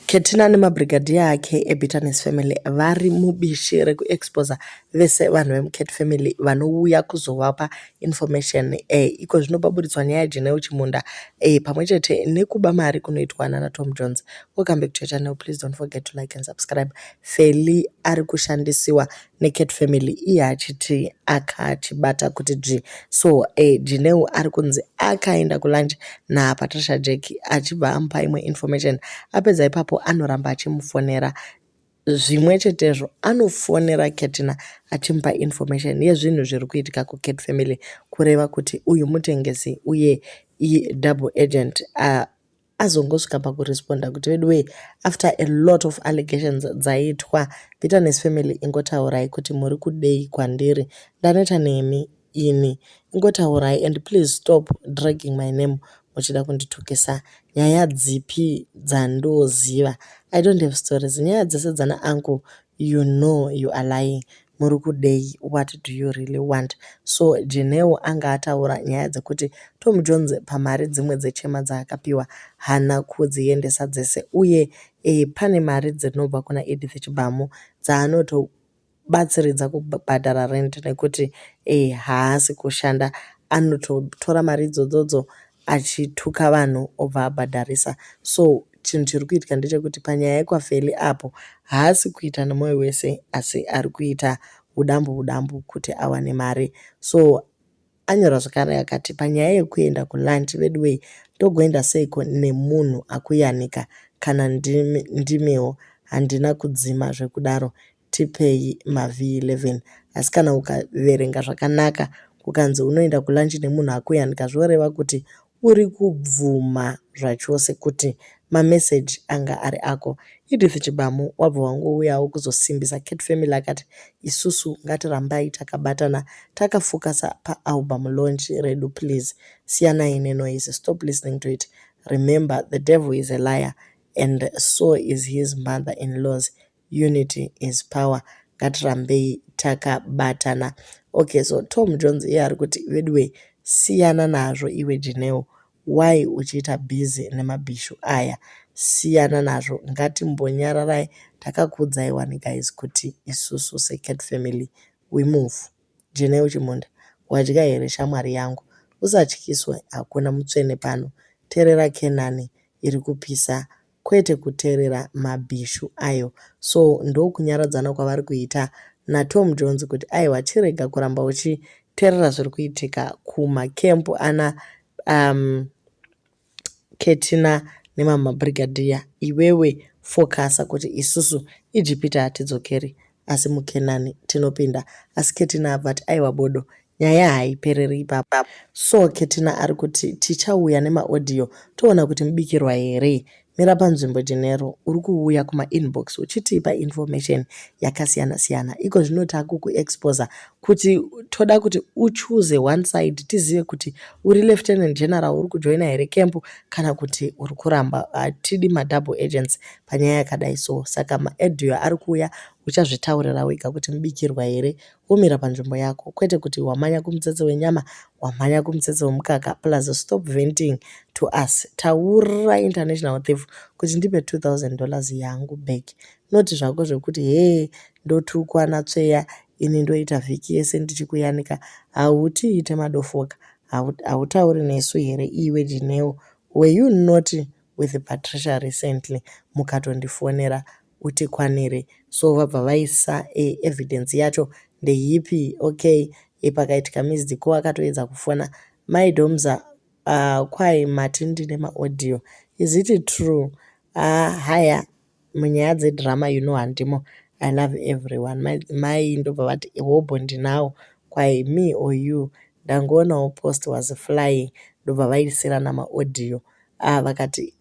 Ketina nemabrigadier ake eBitterness Family vari mubishi rekuexposa vese vanhu vemuCat Family vanouya kuzovapa information. Iko zvino paburitswa nyaya yaJenel Chimunda pamwe chete nekuba mari kunoitwa nana Tom Jones. Welcome back to your channel. Please don't forget to like and subscribe. Feli ari kushandisiwa neCat Family iye achiti akachibata kuti dzvi. So Jenel ari kunzi akaenda kulunch naPatricia Jack achibva amupa imwe information. Apedza ipapo anoramba achimufonera zvimwe chetezvo anofonera Ketina achimupa information yezvinhu zviri kuitika kuCat Family, kureva kuti uyu mutengesi uye idouble agent. Azongosvika pakuresponda kuti, "Veduwee, after a lot of allegations dzaitwa, Bitterness Family, ingotaurai kuti muri kudei kwandiri. Ndaneta nemi ini. Ingotaurai and please stop dragging my name muchida kunditukisa. Nyaya dzipi dzandoziva? I don't have stories. Nyaya dzese dzana uncle, you know you are lying. Muri kudei? What do you really want?" So Jenel anga ataura nyaya dzekuti Tom Jones pamari dzimwe dzechema dzaakapiwa haana kudziendesa dzese, uye pane mari dzinobva kuna Edith Chibamu dzaanotobatsiridza kubhadhara rent nekuti haasi kushanda. Anototora mari idzodzodzo achituka vanhu obva abhadharisa. So chinhu chiri kuitika ndechekuti panyaya yekwaFeli apo haasi kuita nemwoyo wese, asi ari kuita udambu udambu kuti awane mari. So anyora zvakare akati, "Panyaya yekuenda kulunch, veduwei, ndogoenda seiko nemunhu akuyanika? Kana ndimiwo handina kudzima zvekudaro. Tipei maV11." Asi kana ukaverenga zvakanaka, kukanzi unoenda kulunch nemunhu akuyanika, zvoreva kuti uri kubvuma zvachose kuti mameseji anga ari ako. Edith Chibamu wabva wangouyawo kuzosimbisa Cat Family akati, "Isusu ngatirambai takabatana, takafokasa paalbum launch redu. Please siyanai nenoise, stop listening to it. Remember, the devil is a liar and so is his mother in laws. Unity is power. Ngatirambei takabatana." Okay, so Tom Jones iye ari kuti, "Veduwe, siyana nazvo iwe Jenel. Why uchiita busy nemabhishu aya? Siyana nazvo. Ngatimbonyararai. Takakuudzai wani guys kuti isusu seCat Family we move." Jenel Chimunda, wadya here shamwari yangu? Usatyiswe, hakuna mutsvene pano. Teerera Kenani iri kupisa, kwete kuteerera mabhishu ayo. So ndokunyaradzana kwavari kuita naTom Jones kuti aiwa, chirega kuramba uchiteerera zviri kuitika kumakempu ana Ketina nemamabrigadier. Iwewe fokasa kuti isusu Ijipita hatidzokeri, asi muKenani tinopinda. Asi Ketina abva ati, "Aiwa bodo, nyaya haipereri ipapo." So Ketina ari kuti, "Tichauya nemaaudio toona kuti mubikirwa here. Mira panzvimbo Jenero. Uri kuuya kumainbox uchitipa information yakasiyana-siyana. Iko zvino takukuexposa kuti toda kuti uchoose one side, tizive kuti uri lieutenant general uri kujoina here camp kana kuti uri kuramba. Hatidi madouble agents panyaya yakadai." So saka maaudio ari kuuya, uchazvitaurira wega kuti mubikirwa here, womira panzvimbo yako, kwete kuti wamhanya kumutsetse wenyama, wamhanya kumutsetse wemukaka. Plus stop venting to us. Taura international thief kuti ndipe $2000 yangu back, noti zvako zvekuti hee, ndotukwa natsveya ini, ndoita vhiki yese ndichikuyanika. Hautiite madofoka. Hautauri nesu here iwe Jenel? Were you not with Patricia recently mukatondifonera utikwanire?" So vabva vaisa evidence yacho ndeipi? Okay, pakaitika missed call, akatoedza kufona Mai Domza. Kwai mati ndine maaudio, is it true? Haya, munyaya dzedrama you know handimo. I love everyone. Mai ndobva vati, "Hobho, ndinawo." Kwai, "Me or you? Ndangoonawo post was flying." Ndobva vaisirana maaudio. Vakati,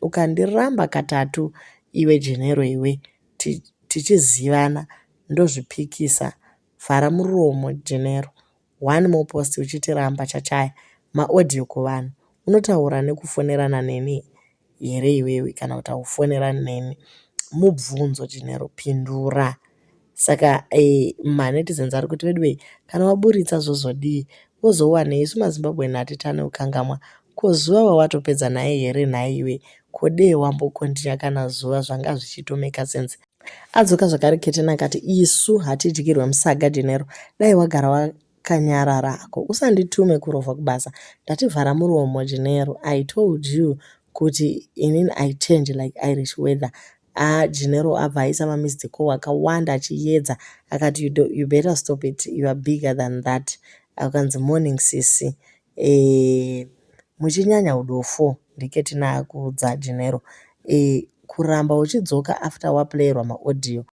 "Ukandiramba katatu iwe Jenero iwe, tichizivana, ndozvipikisa. Vhara muromo Jenero. One more post uchitiramba chachaya maaudio kuvanhu. Unotaura nekufonerana neni here iwewe, kana kuti haufonerani neni? Mubvunzo Jenero, pindura." Saka manetizens ari kuti, "Veduwe, kana waburitsa zvozodii? Wozowanei? Isu maZimbabwean hatitani kukangamwa. Ko zuva wawatopedza naye here nhaiwe?" Ko dee wambokontinya kana zuva zvanga zvichitomeka sense. Adzoka zvakare Ketina akati isu hatidyirwe musaga Genero dai wagara wakanyarara hako usanditume kurovha kubasa ndati vhara muromo Genero I told you kuti inini I change like Irish weather Ah Genero abva aisa mamissed call akawanda achiyedza akati you, do, you better stop it you are bigger than that akanzi morning sisi eh, muchinyanya udofo ndiKetina akuudza Genero eh, kuramba uchidzoka after waplayerwa maaudio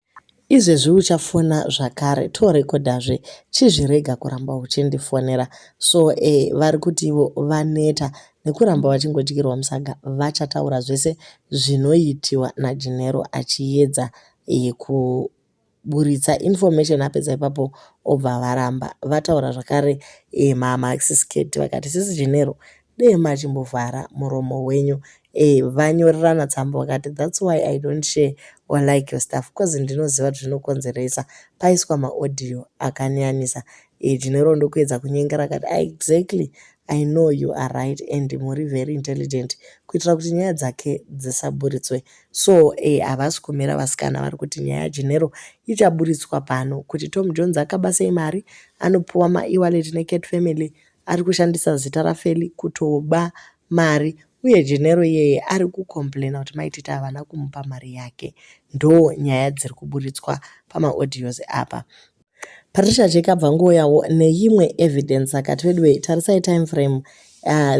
Izvezvi uchafona zvakare torekodhazve chizvirega kuramba uchindifonera so eh vari kuti ivo vaneta nekuramba vachingodyirwa musaga vachataura zvese zvinoitiwa naGenero achiyedza eh, kuburitsa information apedza ipapo obva varamba vataura zvakare eh, mama Cat vakati sisi Genero dei machimbovhara muromo wenyu eh, vanyorerana tsamba vakati that's why I don't share or like your stuff cause ndinoziva kuti zvinokonzeresa paiswa maaudio akanyanyisa eh, Genero ndokuedza kunyengera akati ah, exactly I know you are right and muri very intelligent kuitira kuti nyaya dzake dzisaburitswe so eh, havasi kumira vasikana vari kuti nyaya yaGenero ichaburitswa pano kuti Tom Jones akaba sei mari anopuwa maewallet neCat Family ari kushandisa zita raFeli kutoba mari uye Genero iyeye ari kucomplaina kuti Mai Titi havana kumupa mari yake. Ndo nyaya dziri kuburitswa pamaaudios apa. Patricia Jack abva ngouyawo neimwe evidence akati veduwe tarisai time frame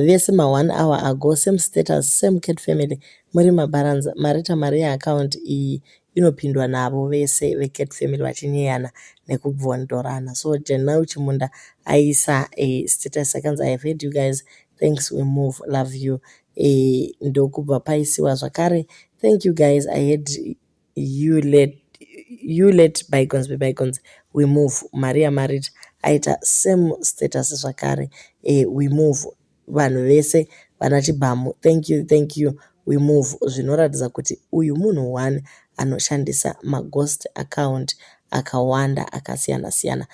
vese ma one hour ago same status same cat family muri mabaranza marita mari yeaccount iyi inopindwa navo vese vecat family vachinyeyana nekubvondorana so Janel Chimunda aisa a status akanzi I have heard you guys thanks we move love you e, ndokubva paisiwa zvakare thank you guys I heard you let you let bygones be bygones we move Maria Marit aita same status zvakare e, we move vanhu vese vana Chibhamu thank you thank you we move zvinoratidza kuti uyu munhu one anoshandisa maghost account akawanda akasiyana siyana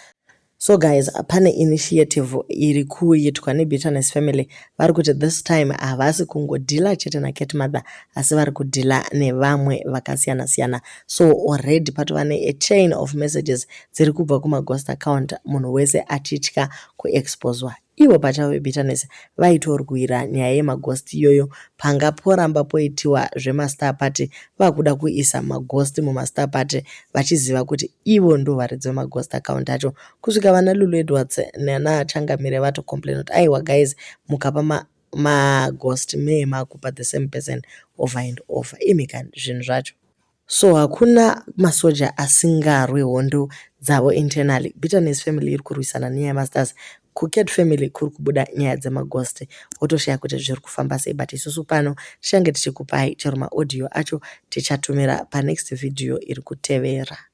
so guys pane initiative iri kuitwa nebitterness family vari kuti this time havasi kungodhila chete nacat mother asi vari kudhila nevamwe vakasiyana siyana so already patova nea chain of messages dziri kubva kumaghost account munhu wese achitya kuexposwa ivo pachavo vebitterness vaitorwira nyaya yemaghost iyoyo panga poramba poitiwa zvemastar party vakuda kuisa maghost mumastar party vachiziva kuti ivo ndo varidzi vemaghost account acho kusvika vana Lulu Edwards nana Changamire vatocomplaina kuti aiwa guys mukapa maghost mee makupa the same person over and over imi kani zvinhu zvacho so hakuna masoja asingarwi hondo dzavo internally bitterness family iri kurwisana nenyaya yemasters kucat family kuri kubuda nyaya dzemaghost wotoshaya kuti zviri kufamba sei but isusu pano tichange tichikupai chero maaudio acho tichatumira panext video iri kutevera.